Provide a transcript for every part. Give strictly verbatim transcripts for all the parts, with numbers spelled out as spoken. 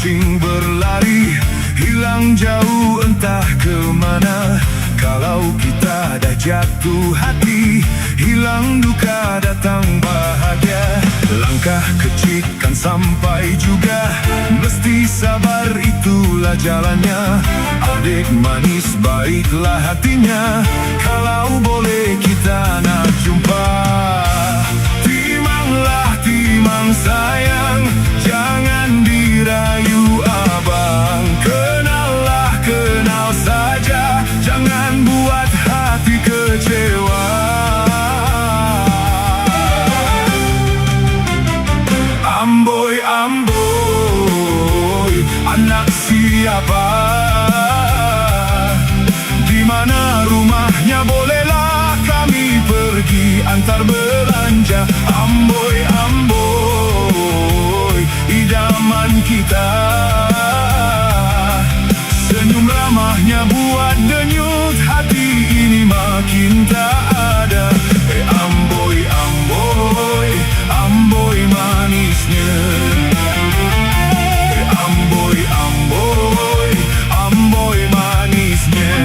Sing berlari, hilang jauh entah ke mana. Kalau kita dah jatuh hati, hilang duka datang bahagia. Langkah kecil kan sampai juga, mesti sabar itulah jalannya. Adik manis baiklah hatinya, kalau boleh kita nak jumpa. Timanglah timang sayang, jangan dirayu abang. Kenallah kenal saja, jangan buat hati kecewa. Amboi, amboi, anak siapa? Di mana rumahnya, bolehlah kami pergi antar belanja. Amboi, amboi, idaman kita. Senyum ramahnya buat denyut hati ini makin tak ada. Eh, amboi, amboi, amboi manisnya. Eh, amboi, amboi, amboi manisnya.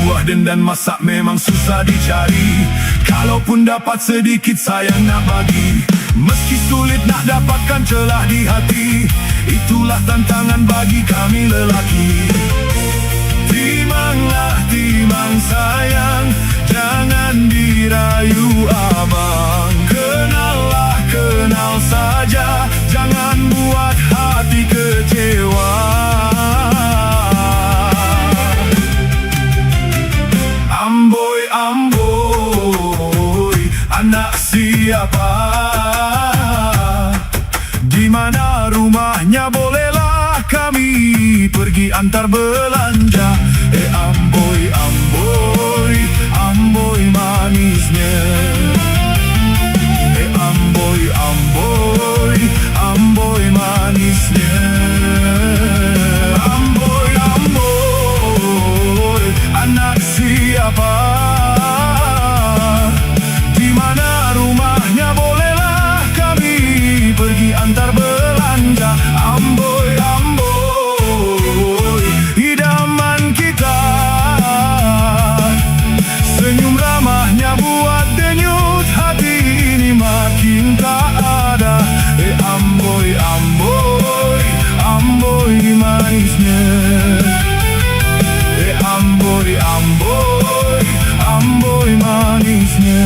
Buah den nan masak memang susah dicari. Kalaupun dapat sedikit, sayang nak bagi. Meski sulit nak dapatkan celah di hati, itulah tantangan bagi kami lelaki. Timanglah timang sayang, jangan dirayu abang. Kenallah kenal saja, jangan buat hati kecewa. Amboi, amboi, anak siapa? Di mana rumahnya, bolehlah kami pergi antar belanja. Eh, amboi, amboi, amboi manisnya. Eh, amboi, amboi, amboi manisnya. Amboi, amboi, anak siapa? Di mana rumahnya, bolehlah kami pergi antar belanja. Amboi, amboi, idaman kita. Senyum ramahnya buat denyut hati ini makin tak ada. Eh, amboi, amboi, amboi manisnya. Eh, amboi, amboi, amboi manisnya.